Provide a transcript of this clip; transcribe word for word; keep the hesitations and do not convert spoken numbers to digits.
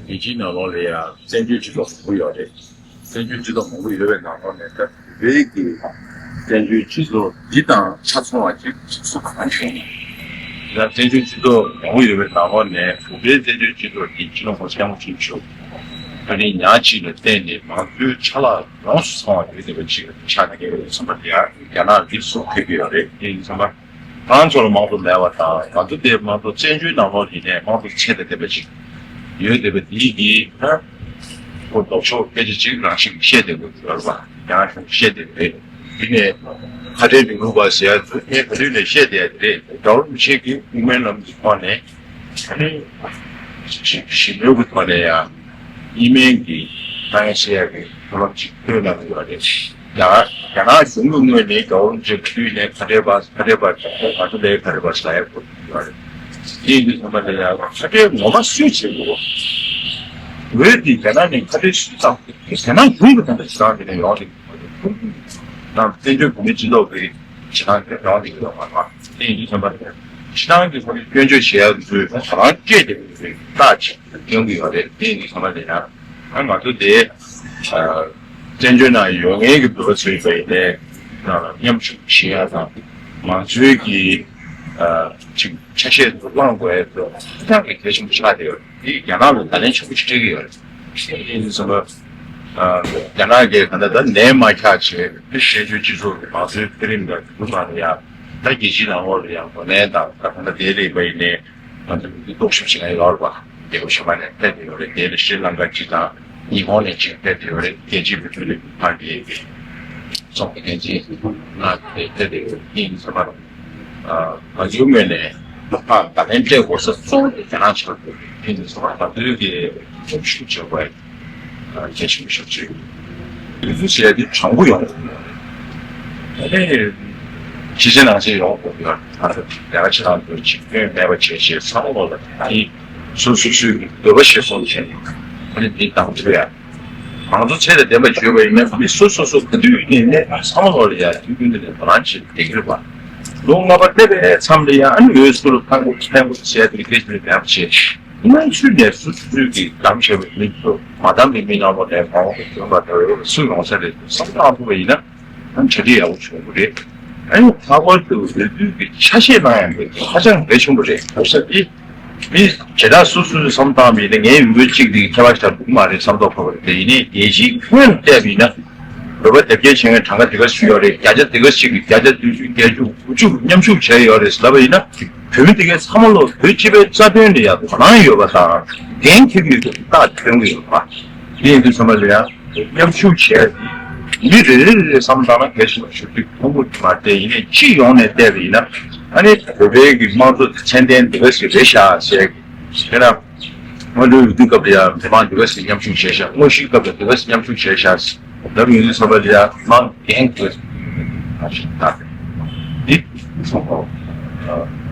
རྒྱལ་སྤྱིའི་ནང་ལོགས་ལ་ཡང་བཙན་བྱོལ་སྤྱི་ཚོགས་མང་པོ་ཡོད་རེད། བཙན་བྱོལ་སྤྱི་ཚོགས་མང་པོ་ཡོད་པའི་ནང་ལོགས་ནས་ད་བོད་ཀྱི་བཙན་བྱོལ་སྤྱི་ཚོགས་འདི་དང་ཆ་མཚུངས་པ་ཅིག་སུ་གང་བྱུང་། ད་བཙན་བྱོལ་སྤྱི་ཚོགས་མང་པོ་ཡོད་པའི་ནང་ལོགས་ནས་བོད་པའི་བཙན་བྱོལ་སྤྱི་ཚོགས་འདི་སྤྱི་ནོར་གོང་ས་སྐྱབས་མགོན་ཆེན་པོ་མཆོག་ཨ་ནི་ཉག་གཅིག་ལ་བརྟེན་ནས་མང་གཙོའི་ཆ་ལག་ཡོངས་སུ་ཚང་བ་ཡོད་བསྡད་པ་ཅིག་ཆགས་བསྡད་ཡོད་པའི་བསམ་པ་དེ་ཡང་རྒྱ་ནག་འདི་སུ་ཕེབས་ཀྱི་ཡོད་རེད། དེ་ཡིན་ཙང་། ང་ཚོ་ལ་དམངས་གཙོ་མེད་པ་དང་ང་ཚོ་དེ་དམངས་གཙོ་བཙན་བྱོལ་ནང་ལོགས་ཡིན་ནའི་དམངས་གཙོ་ཚད་དང་ལྡན་པ་ཅིག་ཡོད་བསྡད་པ་འདི་གིས་ད་ཁོ་ལྡོག་ཕྱོགས་སྐད་ཆ་ཅིག་རང་བཞིན་གྱིས་བཤད་བསྡད་དགོས་ཀྱི་ཡོད་རེད་པ། ཡང་བཤད་བསྡད་པ་རེད། འདི་ནས་ཁ་བྲལ་མི་དགོས་པ་ཟེར་ཡ་ཚོ་ངས་ག་དུས་ནས་བཤད་བསྡད་ཡ་དེ་རེད། རྒྱལ་བ་རིན་པོ་ཆེ་གིས་དབུ་མའི་ལམ་གྱི་ཐོག་ནས་ཨ་ནི་ཞི་མོལ་གྱི་ཐོག་ནས་ཡང་གཉིས་སྨན་གྱི་ཐང་ཡ་བཤད་ཡ་གི་བགྲོ་གླེང་ཅིག་སྤེལ་གནང་གི་ཡོད་རེད། ཡང་རྒྱ་ནག་གཞུང་གི་ངོས་ནས་རྒྱལ་བ་རིན་པོ་ཆེ་དུས་ནས་ཁ་བྲལ་བ་ཁ་བྲལ་བ་ང་ཚོ་ལས་ཁ་བྲལ་བ་ཟེར་ཡ་གོ་ཡོད་རེད། དེ་ཡིན་དུས་ཚང་མ་ལ་ཡང་ཁ་བྲལ་ངོ་མ་སུས་བྱེད་དགོས། འོས་འདི་རྒྱ་ནག་ནས་ཁ་བྲལ་སུས་བཏང་། རྒྱ་ནག་གཞུང་གི་ད་ལྟ་བྱེད་སྟངས་དེ་ནས་ཡོང་རེད། དང་བཙན་བྱོལ་བོད་མིའི་སྤྱི་ཚོགས་ཀྱི་བྱེད་སྟངས་དེ་ཡོང་རེད་ཡོད་མ་རེད། དེ་ཡིན་དུས་ཚང་མ་ལ་ཡང་བྱེད་སྟངས་ཀྱི་ཐོག་ནས་སྐྱོན་བརྗོད་བྱེད་ཡག་ཚོས་ང་རང་སྐད་དེ་རྟགས་ཅིག་སྟོན་གྱི་ཡོད་རེད། དེ་ཡིན་དུས་ཚང་མ་ལ་ཡང་ང་ཚོ་དེ་བཙན་བྱོལ་ནང་ཡོད་མཁན་གྱི་བོད་པ་ཚོའི་བས་ནས་མཉམ་ཞུགས་བྱེད་ཡ་དང་མང་གཙོའི་གི་ཅིག་ཆ་ཤས་དུ་བླང་དགོས་ཡ་དེ་ཧ་ཅང་གི་གལ་ཆེན་པོ་ཆགས་བསྡད་ཡོད་རེད། དེ་རྒྱ་ནག་ལ་བརྡ་ལན་ཆེན་པོ་ཞིག་སྤྲད་ཀྱི་ཡོད་རེད། དེ་ཡིན་དུས་ཙམ་པ་རྒྱ་ནག་གིས་ག་འདྲ་ད་ནད་མ་ཁྱབ་བྱས་བཙན་བྱོལ་སྤྱི་ཚོགས་ཀྱི་མང་གཙོའི་འཕེལ་རིམ་དང་འགྲོ་སྟངས་ལ་ཡང་ད་རྒྱལ་སྤྱིའི་ནང་ལོགས་ལ་ཡང་ངོས་ལེན་དང་ད་ག་འདྲ་དེ་རེད་པ་ཡིན་ནའི། ང་ཚོ་གི་རྟོག་ཞིབ་བྱེད་མཁན་ཡོད་རེད་པ། རྒྱལ་ཁབ་གཞན་པ་ནས་ཕེབས་ཏེ་ཡོད་རེད། དེ་ལ་ཤྲི་ལང་ཀ་གཅིག་དང་ཉི་ཧོང་ནས་གཅིག་ཕེབས་ཏེ་ཡོད་རེད། རྒྱལ་སྤྱིའི་བོད་ཕྲུག་ལས་འགུལ་ཁང་གི་ཚོགས་པའི་འགན་འཛིན་ང་ཕེབས་ཏེ་ཡོད་རེད། དེ་ཡིན་ཙང་ང་ཚོའི་ངོས་ནས་ད་བརྡ་ལན་སྤྲད་དགོས་ས་གཙོ་བོ་དེ་རྒྱ་ནག་ཆགས་དགོས་རེད། དེ་ཡིན་ཙང་ང་ཚོའི་གི་རྟོག་ཞིབ་བྱེད་དགོས། གལ་ཆེན་པོ་ཞིག་བརྗོད་ཡོད། དུས་ཚོད་བྱས་ཏེ་དྲང་པོ་ཡོང་དགོས། ཨ་ནི་ཕྱི་ཆེ་ནང་ཆེ་ཡོང་དགོས་ཡོད། ད་ལྟ་ལས་ཀ་བྱེད་སྟངས་དེ་ཅིག་སྐྱོན་མེད་པ་བྱས་བྱས་ཚང་མ་ལ་ཨ་ནི་སོ་སོ་སོའི་གི་འདོད་པ་བཞིན་སོང་བྱས་ཨ་ནི་འདི་དང་དུ་ཡ་མང་གཙོ་ཚད་དང་ལྡན་པ་བརྗོད་པ་ཡིན་ན་མི་སོ་སོ་སོ་ག་དུས་ཡིན་ནའི་ཚང་མ་ལ་ཡ་དུས་རྒྱུན་དུ་ནས་དོ་སྣང་བྱེད་བསྡད་ཀྱི་རེད་པ། ལོ་ལྔ་པ་སླེབས་པའི་མཚམས་ལ་ཡ་ཨ་ནི་འོས་བསྡུ་ལ་ཕན་གོ་ཕན་གོ་བྱས་དེ་སྐད་ཆ་མེད་པ་བྱས། སྔོན་ཚུད་ནས་སོ་སོའི་གི་གདམ་བྱས་པའི་མི་ཚོ་མ་གདམ་པའི་མི་ནང་ལོགས་ནས་མ་འོངས་པ་སུ་ཡོང་ས་རེད་བསམ་བཏང་ཐུབ་པ་ཡིན་ན་ཨ་ནི་གྲ་སྒྲིག་ཡག་པོ་བྱུང་གི་རེད། ཨ་ནི་ལྷག་པར་དུ་འོས་བསྡུ་གི་ཆ་ཤས་གནང་ཡང་དེ་ཧ་ཅང་གལ་ཆེན་པོ་རེད། ག་ས་འདི་མི་བྱེ་བྲག་སོ་སོས་བསམ་བཏང་མི་ནི་ངའི་འོས་གཅིག་འདི་ཁྱད་པར་ཞིག་འདུག་མ་རེད་བསམ་ཐོག་ཁ་པར་དེ་ཡིན་ནའི་རྒྱལ་སྤྱིའི་ཁྱོན་ནས་བལྟས་པ་ཡིན་ན། བོད་པ་དེབ་སྐྱེལ་བྱེད་མཁན་གྲངས་ཀ་དེ་ག་ཞིག་ཡོད་རེད། བརྒྱ་ཆ་དེ་ག་ཞིག་གིས་བརྒྱ་ཆ་བདུན་ཅུ་བརྒྱད་ཅུ་དགུ་བཅུ་མཉམ་ཞུགས་བྱས་ཡོད་རེད་ལབ་པ་ཡིན་ན། བོད་མི་དེ་གའི་ཚང་མ་ལོ་བོད་སྤྱི་པའི་རྩ་དོན་ལ་ཡང་དོ་སྣང་ཡོད་པ་དང་འགན་འཁྱེར་གྱི་ཡོད་པ་རྟགས་སྟོན་གྱི་ཡོད་པ། དེ་ཡིན་དུས་ཚང་མ་ལ་ཡང་མཉམ་ཞུགས་བྱས་མི་རེ་རེ་རེ་བསམ་བཏང་ན་གལ་ཆེན་པོ་ཞིག་འདུག་མཐོང་གི་མ་རེད། ཡིན་ནའི་སྤྱི་ཡོངས་ནས་བལྟས་པ་ཡིན་ན་ཨ་ནི་བོད་པའི་གི་དམངས་གཙོ་དེ་ཚད་ལྡན་དེ་ག་ཞིག་རེད་ཤག་ཟེར་གི་དེ་ན། སྔོན་འགྲོའི་འོས་བསྡུ་སྐབས་ལ་ཡང་མི་མང་འདི་ག་ཞིག་མཉམ་ཞུགས་བྱས་ཤག་དངོས་གཞིའི་སྐབས་ལ་འདི་ག་ཞིག་མཉམ་ཞུགས་བྱས་ཤག་ལབ་ཡོང་དུས་ཚང་མ་ལ་ཡང་མང་འགན་དགོས་ཞིག་ད་འདི་ཚོགས་པ་